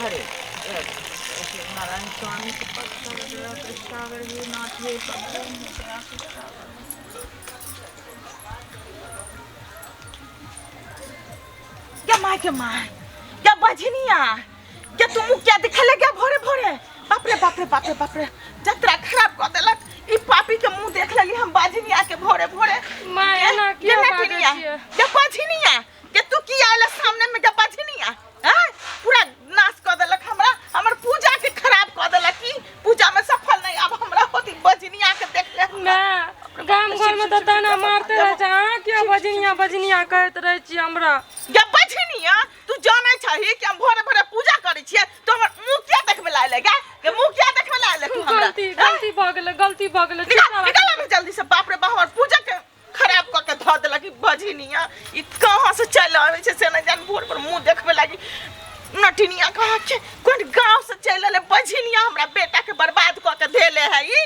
हरे नारायण स्वामी के पद सागर सागर हे नाथ हे प्रभु हे दया के सागर। या माय के माय या बझनिया या तू मुँह क्या दिखले गया भोरे भोरे बाप रे बाप रे बाप रे बाप रे जतरा खराब कर देलक ई पापी के मुंह देख लेली हम बाझनिया के भोरे भोरे माय, एना किया ये बाजै नटिनिया, छियै? ये बाझनिया के तू की आयल सामने में के बाझनिया हैं पूरा नाश कर देलक हमरा हमर पूजा के खराब कर देलक की पूजा में सफल नहीं अब हमरा होती बजनिया के देख ले माय गाम घर में तऽ ताना मारते रहै छै अहाँ किया बजनिया बजनिया कहैत रहै छी हमरा गे बजनिया तू जानै छही कि हम भोरे भोरे पूजा करै छियै तो हमर मुंह किया देखबै ला आयल गे के मुंह किया देखबै ला आयल तू हमरा गलती गलती भऽ गेलै गलती भऽ गेलै निकाल निकाल अभी जल्दी से बाप रे बाप हमर पूजा के खराब कऽ के धऽ देलक ई बजनिया ई कहाँ से चलि आबै छै से नहि जान भोर पर मुँह देखबै लागी नटिनिया कहाँ के कोन गाँव से चलि एलै बजनिया हमरा बेटाके बर्बाद कऽ के धेले है ई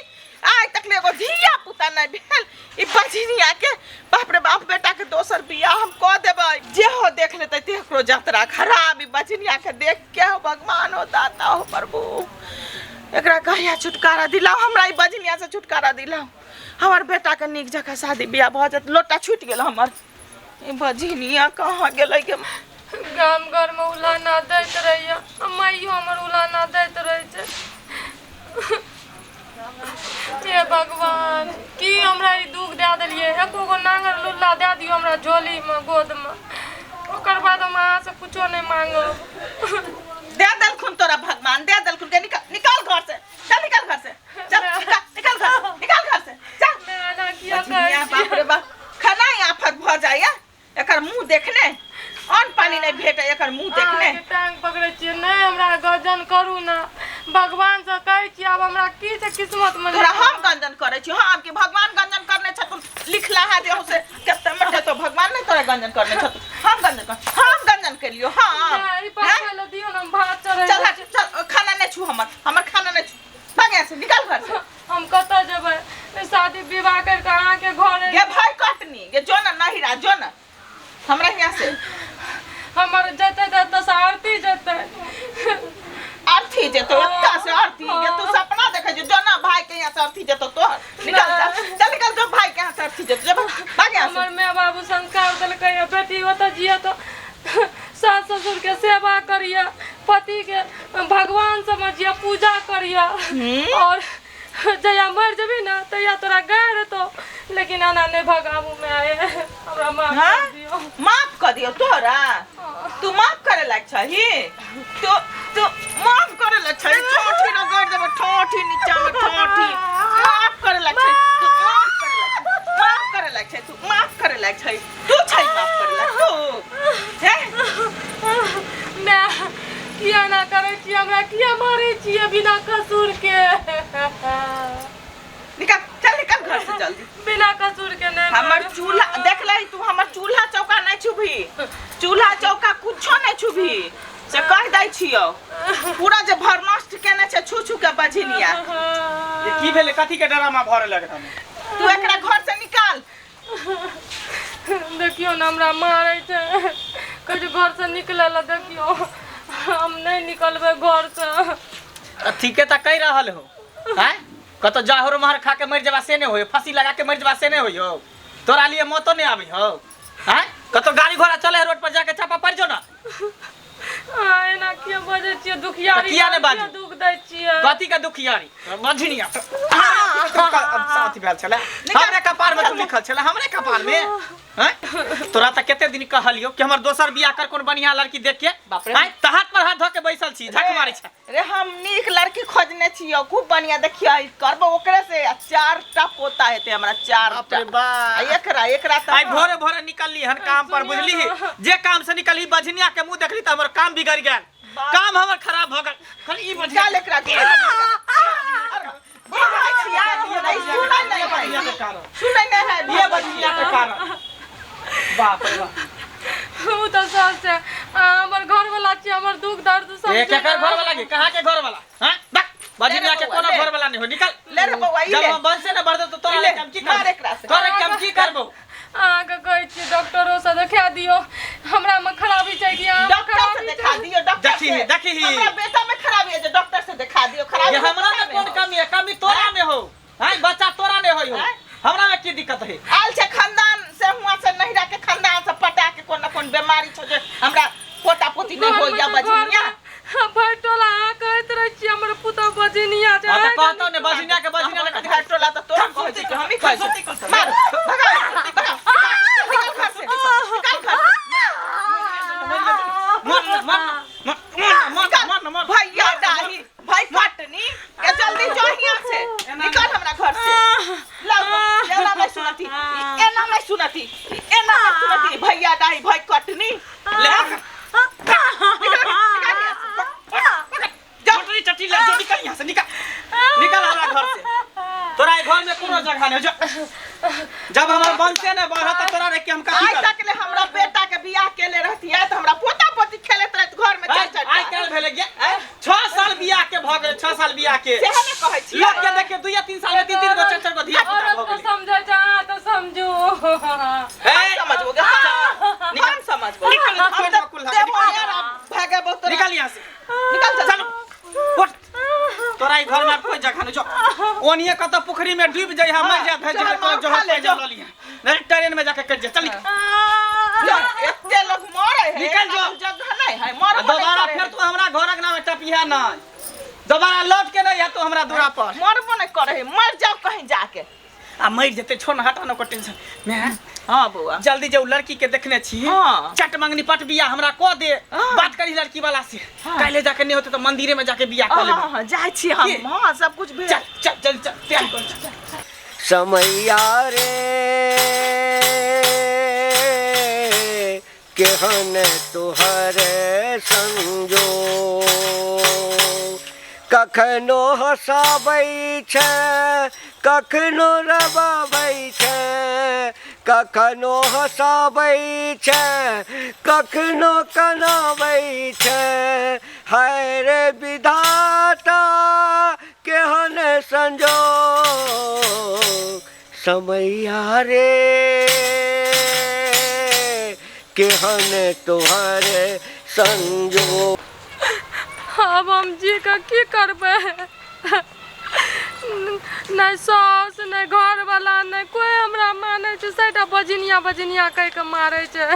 आइ तक ले एगो धिया पुता नहि भेल ई बजनिया के बाप रे बाप बेटाके दोसर बियाह हम कऽ देबै जे हो देख लेतै तेकरो जतरा खराब ई बजनिया के देख के हो भगवान हो दाता हो प्रभु एकरा कहिया छुटकारा दिलाओ हमरा ई बजनिया से छुटकारा दिलाओ हमर बेटाके नीक जकाँ शादी बियाह भऽ जायत लोटा छूटि गेल हमर ई बजनिया कहाँ गेलै गे गाम घरमे उलाना दैत रहैया आ माइयो हमर उलाना दैत रहै छै हे भगवान की हमरा ई दुख दए देलियै एको गो नांगर लुल्ला दए दियौ हमरा झोलीमे गोदमे ओकर बाद हम अहाँसँ कुछो नहि मांगब दे देलखुन तोरा भगवान दे देलखुन के निकाल निकाल घर से चल निकाल घर से चल निकाल निकाल घर से निकाल घर से चल एना किया कहै बजनिया बाप रे बाप खाना ही आफत भऽ जाइया एकर मुंह देखने अन्न पानी नहीं भेटे एकर मुंह देखने अहाँके टांग पकड़ै छियै नहि हमरा गजन करू ने भगवानसँ कहै छियै आब हमरा की छै किस्मतमे तोरा हम गंजन करै छी हाँ कि भगवान गंजन करने छथुन लिखला है जे से कते मटे तो भगवान नहीं तोरा गंजन करने छथुन हम गंजन कर हम गंजन केलियो हाँ ई पकड़ै लए दियौ ने हम भात चढ़ै चल हट, चल खाना नहीं छू हमर हमर खाना नहीं छू भाग यहाँ से निकल घर से हम कतऽ जेबै शादी विवाह करि कऽ अहाँके घर गे भाई कटनी गे जो ना नहिरा जो ना हमरा यहाँ से हमर जेतै तऽ एतऽसँ आरती जेतै अर्थी जेतो एतऽ से अर्थी गे तू सपना देखै छी जो ना भाई के यहाँ से अर्थी जेतो तोहर निकल चल चल निकल जो भाई के यहाँ से अर्थी जेतो जो भाग यहाँ से हमर माय बाबू संस्कार देलकै हँ बेटी ओतऽ जिए तऽ सास ससुरके सेवा करिए पतिके भगवान समझिए पूजा करिए और जहिया मरि जेबही ने तहिया तोरा गारि हेतौ लेकिन एना नहि भगाबू माय हमरा माफ हाँ? कर दियौ माफ कर दियो तोरा तू माफ करे लायक छही तू तू माफ करे लायक छही ठोठी रगड़ देबो ठोठी नीचा में ठोठी माफ करे लायक छही तू माफ करे लायक छही माफ करे लायक छही तू माफ करे लायक छही तू छही माफ करे लायक तू हे माय किया ना करै छियै हमरा किया मारै छियै बिना कसूर के निकल चल निकल घर से जल्दी बिना कसूर के नहीं हमर मारब। चूल्हा देख ले तू हमर चूल्हा चौका नहीं छुबही चूल्हा चौका कुछो नहीं छुबही से कह दै छियो पूरा जे भरनष्ट केने छै छू छू के बझिनिया ये की भेलै कथी के ड्रामा भऽ रहल है तू एकरा घर से निकाल देखियौ ने हमरा मारै छै कहै छै घरसँ निकलै लए देखियौ हम नहि निकलबै घरसँ तऽ ठीके तऽ कहि रहल हो आँय कतौ जाहोर महर खा के मरि जेबा से नहि होय फांसी लगा के मरि जेबा से नहि होय हो तोरा लिए मौतो नहि आबै हो आँय कतौ गाड़ी घोड़ा चले है रोड पर जाके चापा पड़ जो ना अहाँ एना किया बजै छियै दुखियारी तऽ किया नहि बाजू? दुख दै छियै कथी के दुखियारी बझनिया साथी भेल छलै हमरे कपार में तू लिखल छलै हमरे कपार में हैं? तोरा तऽ कते दिन कहलियो कि हमर दोसर बियाह कर कोन बढ़िया लड़की देख के बाप रे। हैं? तऽ हाथ पर हाथ धऽ के बैसल छी झक मारै छै रे हम नीक लड़की खोजने छियो खूब बढ़िया देखियो ई करबो ओकरे से आ चार टा पोता हेतै हमरा चार बाप टा रे बाप। आ एकरा एकरा तऽ आइ भोरे भोरे निकलली हन काम पर बुझली जे काम से निकलली बझनिया के मुंह देखली तऽ हमर काम बिगड़ गेल काम हमर खराब भऽ गेल खाली ई बझनिया निकाल एकरा के सुनै नहीं है सुनै नहीं है ये बझनिया के कारण बाप रे बाप ओ तऽ सच छै अहाँ हमर घरवला छी हमर दुख दर्द सब ए केकर घर वाला के कहाँ के घर वाला हां बक बझनिया के ले रे बौआ, कोनो ले। घर वाला नहीं हो निकल ले रे बौआ, ई जब ले। हम बन से न बढ़तो तो तोरा ई ले, लेके हम की मार करबो एकरा से। तोरा के हम की करबो अहाँके कहै छी डॉक्टरो से देखा दियौ हमरा मे खराबी छै कि अहाँ डॉक्टर से देखा दियो डॉक्टर देखी ही, देखी ही। हमरा बेटा में खराबी है जे डॉक्टर से देखा दियो खराबी ये हमरा में बेटा कोन कमी है कमी तोरा में हो हैं बच्चा तोरा ने होई हो आँय? हमरा में की दिक्कत है आयल छै खानदान से हुआ से नहिरा के खानदान से पटा के कोन न कोन बीमारी छौ जे हमरा पोता पोती नहीं हो या बजनिया भरि टोला अहाँ कहैत रहै छियै हमर पुतहु बजनिया छै हां त कहतो ने बजनिया के बजनिया ने घर टोला त तोरा कहै छै कि हमही कहै छी मार भगा भगा निकल घर से निकल घर से मर मर मर मर मर मर भैया डाही भाई कटनी के जल्दी जो हियां से निकल हमरा घर से लाओ एना नहीं सुनती एना नहीं सुनती एना नहीं सुनती भैया डाही भाई कटनी ले निकल निकल हियां से। जा चटी चटी ले जो निकल यहां से निकल निकल हमरा घर से तोरा ई घर में कोनो जगह नहीं जो जब हमर बनते ने बढ़त त तोरा रे के हम कथी आइ कर तक ले हमरा बेटा के बियाह केले रहती है तो हमरा पोता पोती खेलैत रहत घर में चार चार आइ काल्हि भेलै गे 6 साल बियाह के भ गेलै 6 साल बियाह के सेहे ने कहै छी लोग के देखे 2 या 3 साल में 3 3 गो 4 4 गो धिया पुता औरत भ तो गेलै समझै छै अहाँ तो समझू हम समझबो गे हाँ, हम समझबो निकल, हम निकल, तऽ कुल्हा, देबो निकल। यार आब भागबो तोरा निकल यहाँ से निकल चल चलो उठ तोरा ई घर में आब कोई जगह नहीं जो ओनिए कतौ पोखरी में डूब जाइ हम मर जा धर चल, जा मार जो खा ले, पे जो। जा लिया नहीं ट्रेन में जाके कट जा चल निकल जो, एते लोग मरे है निकल जो। जगह नहीं है मरबो नहीं दोबारा करे फिर है। तू हमरा घर अंगना में टपिहा नहीं दोबारा लौट के नहीं है तू हमरा दूरा पर मरबो नहीं करे है मर जाओ कहीं जाके आ मर जेते छोड़ ना हटा ना को टेंशन मैं हाँ बउआ जल्दी जो लड़की के देखने छी हाँ। चट मंगनी पट बिया हमरा को दे हाँ। बात करी लड़की वाला से हाँ। काल्हे जाके नहीं होते तो मंदिरे में जाके बिया कर हाँ लेबै हाँ हाँ, जाइ छी हम की? हाँ सब कुछ भेल चल चल चल चल तैयारी कर चल, चल। समैया रे केहन तुहर संजोग कखनो हँसाबै छै कखनो रबाबै छै कखनो हँसाबै छै कखनो कनाबै छै हाय रे विधाता केहन संजोग समैया रे केहन तोहर संजोग आब हम जी के की करबै नहि साउस नहि घरवला नहि कोइ हमरा मानै छै सबटा बजनिया बजनिया कहि कऽ मारै छै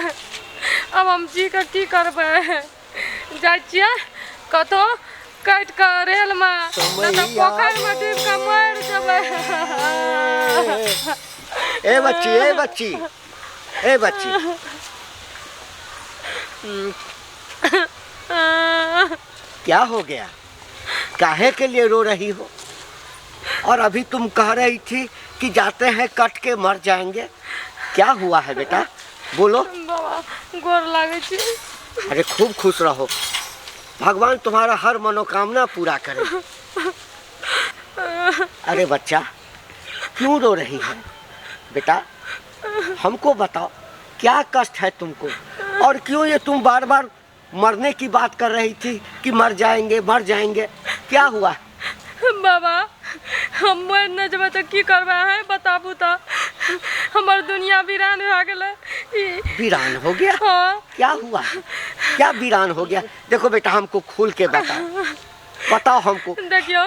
आब हम जी के की करबै जाइ छियै कतहु काटि कऽ रेलमे नहि तऽ पोखरिमे डूबि कऽ मरि जेबै ए बच्ची ए बच्ची ए बच्ची क्या हो गया काहे के लिए रो रही हो और अभी तुम कह रही थी कि जाते हैं कट के मर जाएंगे क्या हुआ है बेटा बोलो बाबा गोर लागै छी अरे खूब खुश रहो भगवान तुम्हारा हर मनोकामना पूरा करे अरे बच्चा क्यों रो रही है बेटा हमको बताओ क्या कष्ट है तुमको और क्यों ये तुम बार बार मरने की बात कर रही थी कि मर जाएंगे मर जाएंगे क्या हुआ बाबा हम मरि नहि जेबै तऽ की करबै अहेँ बताबू तऽ हमर दुनिया वीरान भए गेलै ई वीरान हो गया हाँ क्या हुआ क्या वीरान हो गया देखो बेटा हमको खुल के बताओ बताओ हमको देखियौ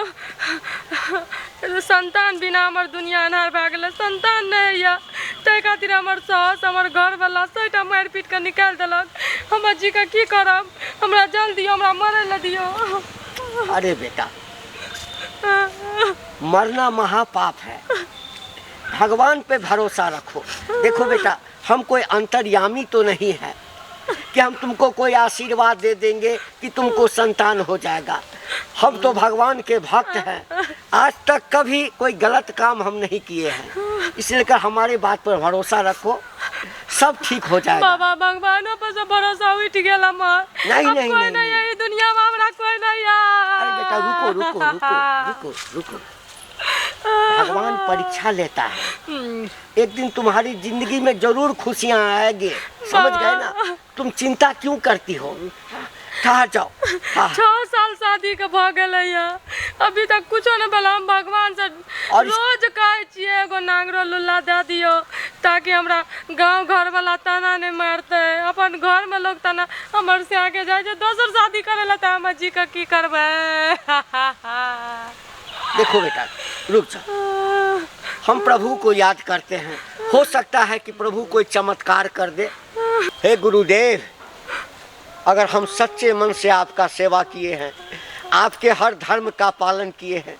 संतान बिना हमर दुनिया अन्हार भए गेलै संतान नहि होइए ताहि खातिर हमर सास हमर घरवला सबटा मारि पीट कऽ निकालि देलक हमर जीके की करब हमरा जल दियौ हमरा मरै लए दियौ अरे बेटा मरना महापाप है भगवान पे भरोसा रखो देखो बेटा हम कोई अंतर्यामी तो नहीं है कि हम तुमको कोई आशीर्वाद दे देंगे कि तुमको संतान हो जाएगा हम तो भगवान के भक्त हैं आज तक कभी कोई गलत काम हम नहीं किए हैं इसलिए कर हमारे बात पर भरोसा रखो सब ठीक हो जाएगा बाबा भगवानो पर से भरोसा उठि गेल हमर नहीं, आब नहीं, कोई नहीं, नहीं है ई दुनिया में हमरा कोई नहीं है अरे बेटा रुको रुको रुको रुको रुको भगवान परीक्षा लेता है एक दिन तुम्हारी जिंदगी में जरूर खुशियां आएगी समझ गए ना तुम चिंता क्यों करती हो ठहर जाओ हाँ 6 साल शादी के भऽ गेलै या अभी तक कुछो नहि भेल हम भगवान से और इस- रोज कहै छियै एगो नांगरो लुल्ला दए दियौ ताकि हमरा गाँव घरवला ताना नहि मारतै। अपन घरमे लोक ताना हमर से आगे जाइ छै दोसर शादी करै लए, तऽ हम जी के की करबै? देखो बेटा, रुक जाओ, हम प्रभु को याद करते हैं, हो सकता है कि प्रभु कोई चमत्कार कर दे। हे गुरुदेव, अगर हम सच्चे मन से आपका सेवा किए हैं, आपके हर धर्म का पालन किए हैं,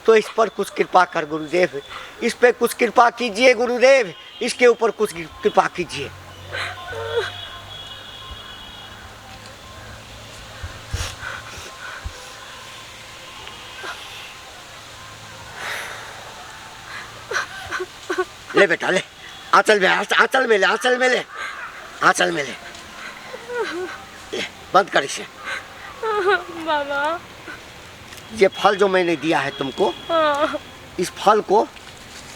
तो इस पर कुछ कृपा कर गुरुदेव, इस पे कुछ कृपा कीजिए गुरुदेव, इसके ऊपर कुछ कृपा कीजिए। ले बेटा ले, आंचल में, आंचल में ले, आंचल में ले, आंचल में ले, ले, बंद कर इसे। बाबा, ये फल जो मैंने दिया है तुमको, इस फल को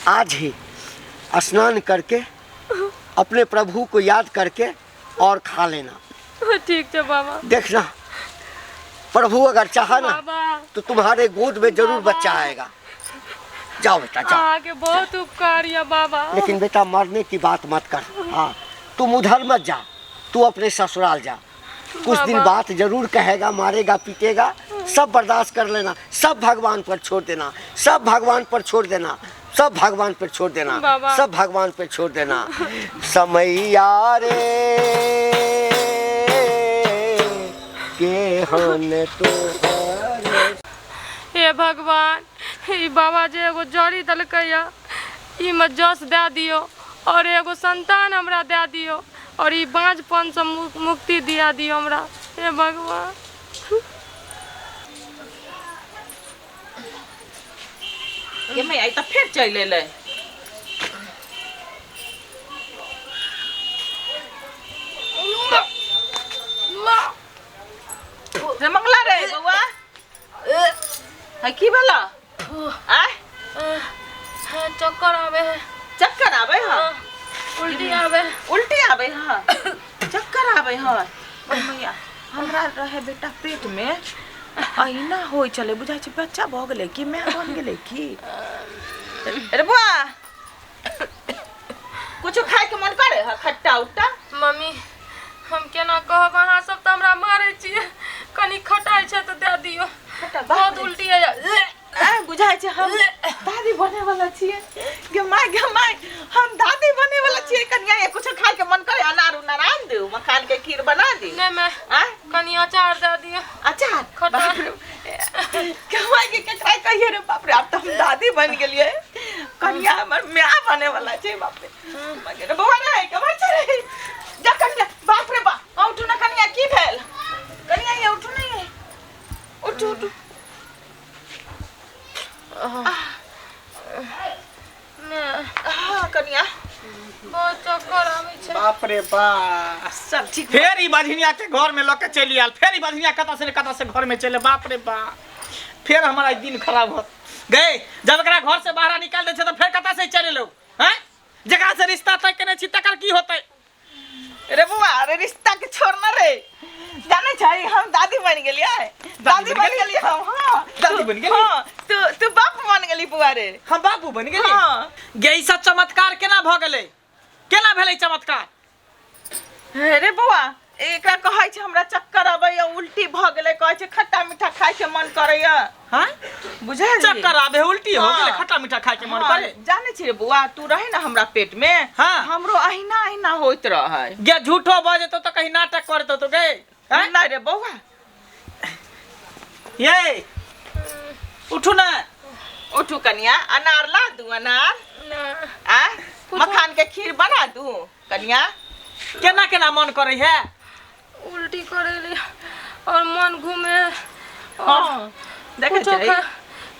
आज ही स्नान करके अपने प्रभु को याद करके और खा लेना। ठीक है बाबा। देखना, प्रभु अगर चाहा ना तो तुम्हारे गोद में जरूर बच्चा आएगा। जाओ बेटा जाओ। आगे बहुत उपकार है बाबा। लेकिन बेटा मरने की बात मत कर। हाँ, तुम उधर मत जा, तू अपने ससुराल जा। कुछ दिन बात जरूर कहेगा, मारेगा पीटेगा, सब बर्दाश्त कर लेना, सब भगवान पर छोड़ देना, सब भगवान पर छोड़ देना, सब भगवान पर छोड़ देना, सब भगवान पर छोड़ देना। समैया रे के हन तो। हे भगवान, ई बाबा जे एगो जड़ी देलकै ई में जस दे दियो और एगो संतान हमरा दे दियो और ई बाँझपन से मुक्ति दिया दियो हमरा। हे भगवान। ये मैं आई तो फिर चल ले। रे मंगला रे बउआ, है की भेला? आय चक्कर आवे है। चक्कर आवे है? उल्टी आवे। उल्टी आवे है? चक्कर आवे है? मैया हमरा रहे बेटा पेट में अहिना होय चले, बुझाइ छै बच्चा भ गेलै कि my बन गेलै की। अरे बुआ, कुछो खाय के मन करे है? खट्टा उट्टा? मम्मी हम केना कहब, अहाँ सब तऽ हमरा मारै छियै। कनी खटाइ छै तऽ दए दियौ, बहुत उल्टी है। बुझाइ छै हम दादी बने वाला छियै। गे my, गे my, हम दादी बने वाला छियै। कनिया ये कुछो खाय के मन करे? अनार उनार आन दियौ, मखान के खीर बना दियौ। नहि मैं, कनी अचार दए दियौ। अचार? बाप रे, गे my के केकरा कहियै रे बाप रे, आब तऽ हम दादी बन गेलियै। कनिया हमर my बने वाला छै। बाप रे, रे बौआ रे, कमाइ छै रे, जा कनिया। बाप रे बाप, उठू ना कनिया, की भेल कनिया? ये उठू ना, ये उठू उठू। हाँ कनिया, बहुत चक्कर आबै छै। बाप रे बाप, सब ठीक। फेर ई बझनिया के घर में लके चलि आयल। फेर ई बझनिया कतऽ से कतऽ से घर में चले। बाप रे बाप, फेर हमारा दिन खराब हो गए। जब एकरा घर से बाहर निकाल दै छै तऽ फेर कतऽ से चलि एलौ हैं? जकरा से रिश्ता तय केने छी तकर की होतै? रे बुआ, अरे रिश्ता के छोड़ना रे, जाने छै हम दादी बन गेलियै। दादी बन गेलियै हम। हाँ दादी बन गेली। हाँ, तू तू बाप बन गेली बुआ रे। हम बाबू बन गेली। हाँ। गे ई सब चमत्कार केना भऽ गेलै? केना भेलै चमत्कार? रे बौआ, एकरा कहै छै हमरा चक्कर अबैया, उल्टी भऽ गेलै, कहै छै खट्टा मीठा खाय के मन करैया। हाँ, बुझलियै? चक्कर आबे, उल्टी हो गेलै, हाँ। खट्टा मीठा खाय के मन हाँ, करे। जानै छी रे बौआ, तू रहे ना हमरा पेट में, हाँ। हमरो अहिना अहिना होइत रहै। गे झूठो बजतो तऽ कहीं नाटक करतो तो गे। हैं? नहि रे बौआ। ये उठू ना, उठू कनिया, अनार ला दू, अनार आ मखान के खीर बना दू कनिया। केना केना मन करे है? उल्टी करेली और मन घूमे और हाँ, देखै कुछो छै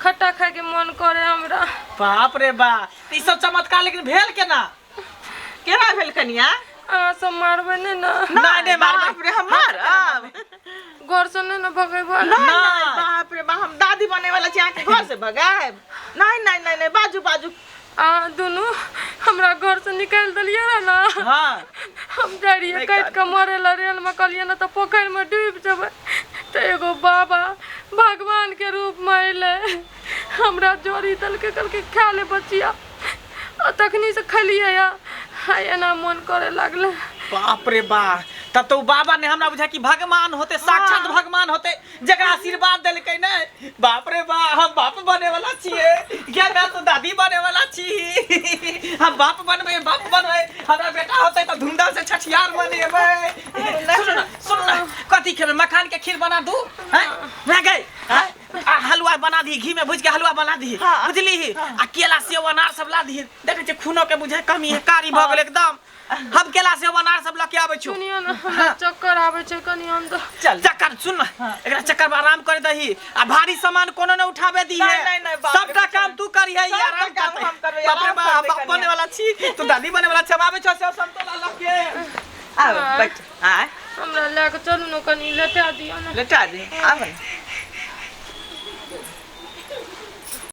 खट्टा खाय के मन करे हमरा। बाप रे बाप, ई सब चमत्कार लेकिन भेल केना? केना भेल कनिया? अहाँ सब मारबै नहि ने? नहि नहि मारबै। बाप रे, हम मारब? घर से नहि ने भगेबै? नहीं नहीं, बाप रे बाप, हम दादी बने वाला छी, अहाँके घर से भगायब? नहीं नहीं नहीं नहीं, बाजू बाजू। अहाँ दुनू हमरा घर से निकालि देलियै रहे ने। हाँ। हम जाइ रहियै काटि कऽ मरै लए रेल में, कहलियै ने तऽ पोखरि में डूबि जेबै, तऽ एगो बाबा भगवान के रूप में अयलै, हमरा जोड़ी देलकै, कहलकै खा ले बचिया। आ तखनी से खेलियै। आ एना मोन करे लागलै। बाप रे बा, तब तो उ बाबा ने हमरा बुझा कि भगवान होते, साक्षात भगवान होते, जकरा आशीर्वाद देलकै ने। बाप रे बा, हम बाप बने वाला छियै, क्या मैं तो दादी बने वाला छी। हम बाप बनबै, बाप बनबै, हमरा बेटा होते तऽ धूमधाम से छठियार मनेबै। सुनू ना, सुनू ना, कथी खेबै? मखान के खीर बना दू? हैं भए गई? हैं? आ हलवा बना दी, घी में भुज के हलवा बना दी, बुझली? आ केला सेब अनार सब ला दी। देखै छियै खूनो के बुझे कमी है, कारी भऽ गेल एकदम। हम केला सेब अनार सब लऽ के आबै छी। सुनियो ने, हमरा चक्कर आबै छै कनि, हम तऽ चल चक्कर, सुन ना, एकरा चक्कर में आराम करे दही आ भारी सामान कोनो न उठाबे दी है। नहीं, नहीं, नहीं, बाप रे, सबटा काम तू करी है। सबटा आराम काम करतै। हम करबै, बाप रे आराम बाप, करबै बाप कनिया। बने वाला छी तू, दादी बने वाला छी। हम आबै छौ सेब समतोला लऽ के। आब बैठ, आय। हमरा लए कऽ चलू ने, कनि लेटा दिअ ने। लेटा दे, आब ने।